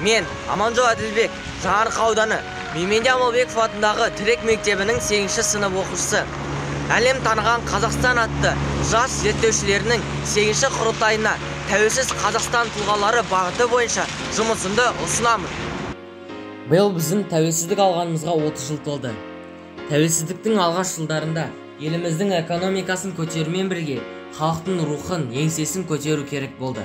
Мен Аманжол Әділбек, Жаңаарқа ауданы, Мейменде Амалбеков атындағы Тірек мектебінің 8-ші сынып оқушысы. Әлем таныған Қазақстан атты жас зерттеушілерінің 8-ші құрылтайына тәуелсіз Қазақстан тұлғалары бағыты бойынша жұмысымды ұсынамын. Биыл біздің тәуелсіздік алғанымызға 30 жыл толды. Тәуелсіздіктің алғаш жылдарында еліміздің экономикасын көтерумен бірге халықтың рухын, еңсесін көтеру керек болды.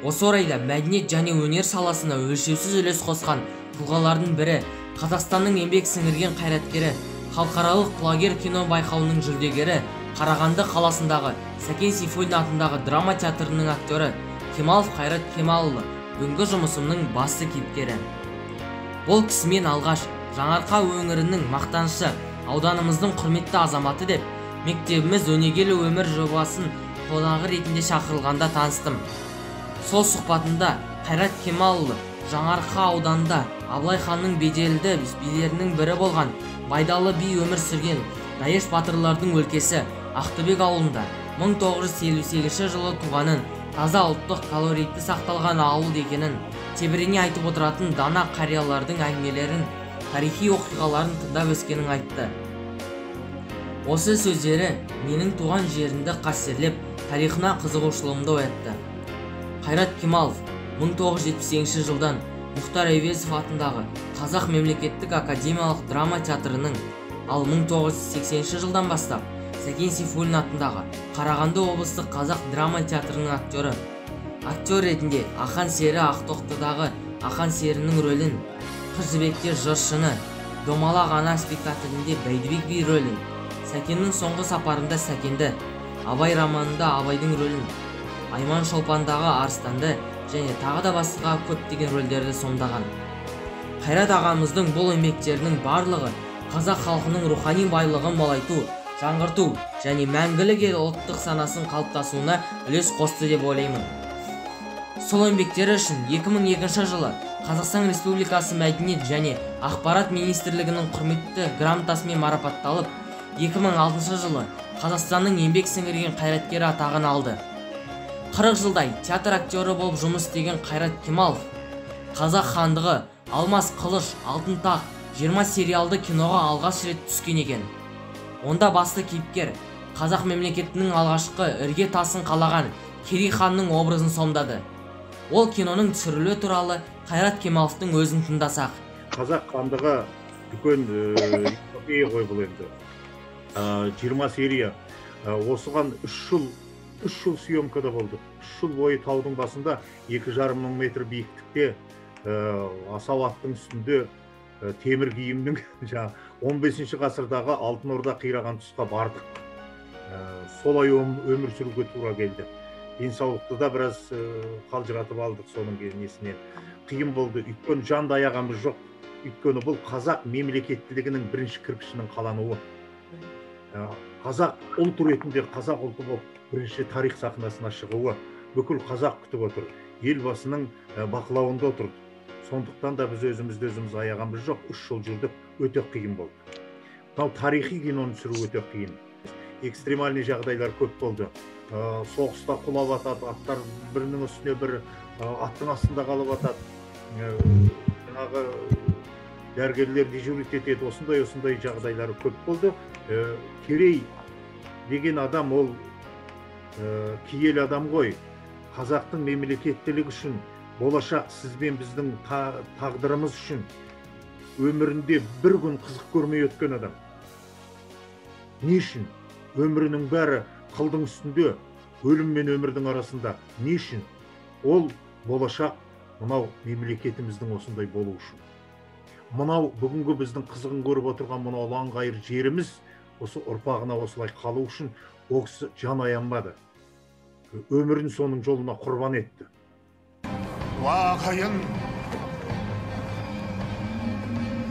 Осы орайда мәдениет және өнер саласына өлшеусіз үлес қосқан тұлғалардың бірі Қазақстанның еңбек сіңірген қайраткері, халықаралық Құлагер кино байқауының жүлдегері, Қарағанды қаласындағы Сәкен Сейфуллин атындағы драма театрының актері Кемалов Қайрат Кемалұлы бүгінгі жұмысымның басты кейіпкері. Бұл кісімен алғаш Жаңаарқа өңірінің мақтанышы, ауданымыздың құрметті азаматы деп мектебіміз өнегелі өмір жобасын қонағы ретінде шақырылғанда таныстым. Сол сұхбатында Қайрат Кемалұлы Жаңаарқа ауданында Абылай ханның беделді билерінің бірі болған Байдалы би өмір сүрген Дайыш батырлардың өлкесі Ақтөбек ауылында 1958 жылы туғанын, таза ұлттық колоритті сақталған ауыл екенін, тебірене айтып отыратын дана қариялардың әңгімелерін, тарихи оқиғаларын тыңдап өскенін айтты. Осы сөздері менің туған жерімді қастерлеп, тарихына қызығушылығымды оятты. Қайрат Кемалов 1978 жылдан Мұхтар Әуезов атындағы Қазақ мемлекеттік академиялық драма театрының, ал 1980 жылдан бастап Сәкен Сейфуллин атындағы Қарағанды облыстық қазақ драма театрының актері. Актер ретінде Ақан сері Ақтоқтыдағы Ақан серінің рөлін, Қыз жібекте жыршыны, Домалақ ана спектаклінде Бәйдібек би рөлін, Сәкеннің соңғы сапарында Сәкенді, Абай романында Абайдың рөлін, Айман Шолпандағы Арыстанды және тағы да басқа көптеген рөлдерді сомдаған. Қайрат ағамыздың бұл еңбектерінің барлығы қазақ халқының рухани байлығын молайту, жаңғырту және мәңгілік ел ұлттық санасын қалыптасуына үлес қосты деп ойлаймын. Сол еңбектері үшін 2002 жылы Қазақстан Республикасы Мәдениет және Ақпарат Министрлігінің құрметті грамотасымен марапатталып, 2006 жылы Қазақстанның еңбек сіңірген қайраткері атағын алды. 40 жылдай театр актері болып жұмыс істеген Қайрат Кемалов Қазақ хандығы, Алмас қылыш, Алтын тақ 20 сериалды киноға алғаш рет түскен екен. Онда басты кейіпкер қазақ мемлекетінің алғашқы ірге тасын қалаған Керей ханның образын сомдады. Ол киноның түсірілуі туралы Қайрат Кемаловтың өзін тыңдасақ. Қазақ хандығы үлкен эпопея ғой бұл енді. 20 серия. Осыған 3 жыл съемкада болды. 3 жыл бойы таудың басында 2,5 мың метр биіктікте асау аттың үстінде темір киімнің 15 ғасырдағы Алтын Орда қираған тұсқа бардық. Солай өмір сүруге тура келді. Денсаулықты да біраз қалжыратып алдық соның несінен. Қиын болды, өйткені жанды аяғамыз жоқ. Өйткені бұл қазақ мемлекеттілігінің бірінші кірпішінің қалануы. Қазақ ұлт ретінде, қазақ ұлты болып бірінші тарих сахнасына шығуы, бүкіл қазақ күтіп отыр. Елбасының бақылауында отыр. Сондықтан да біз өзімізді өзіміз аяғамыз жоқ. 3 жыл жүрдік, өте қиын болды. Мынау тарихи киноны түсіру өте қиын. Экстремальный жағдайлар көп болды. Соғыста құлап атады, аттар бірінің үстіне бір аттың астында қалып атады. Жаңағы дәрігерлер дежурить етеді. Осындай жағдайлар көп болды. Керей деген адам ол киелі адам ғой. Қазақтың мемлекеттілігі үшін, болашақ сіз бен біздің тағдырымыз үшін өмірінде бір күн қызық көрмей өткен адам. Не үшін? Өмірінің бәрі қылдың үстінде, өлім мен өмірдің арасында. Не үшін? Ол болашақ мынау мемлекетіміздің осындай болу үшін. Мынау бүгінгі біздің қызығын көріп отырған мынау ұланғайыр жеріміз осы ұрпағына осылай қалу үшін ол кісі жан аянбады. Өмірін соның жолына құрбан етті. Уағайын,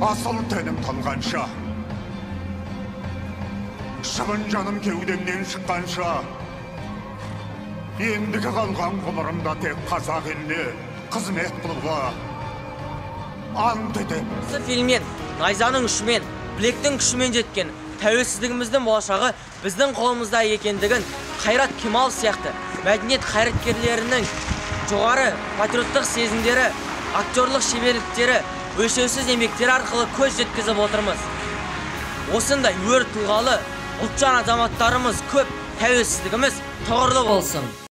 асыл тәнім талғанша, шыбын жаным кеудемнен шыққанша, ендігі қалған ғұмырымда тек қазақ еліне қызмет қылуға ант етемін. Осы фильммен найзаның ұшымен, білектің күшімен жеткен тәуелсіздігіміздің болашағы біздің қолымызда екендігін Қайрат Кемалов сияқты мәдениет қайраткерлерінің жоғары патриоттық сезімдері Актерлық шеберліктері, өлшеусіз еңбектері арқылы көз жеткізіп отырмыз. Осындай өр тұлғалы, ұлтжан азаматтарымыз көп, тәуелсіздігіміз тұғырлы болсын.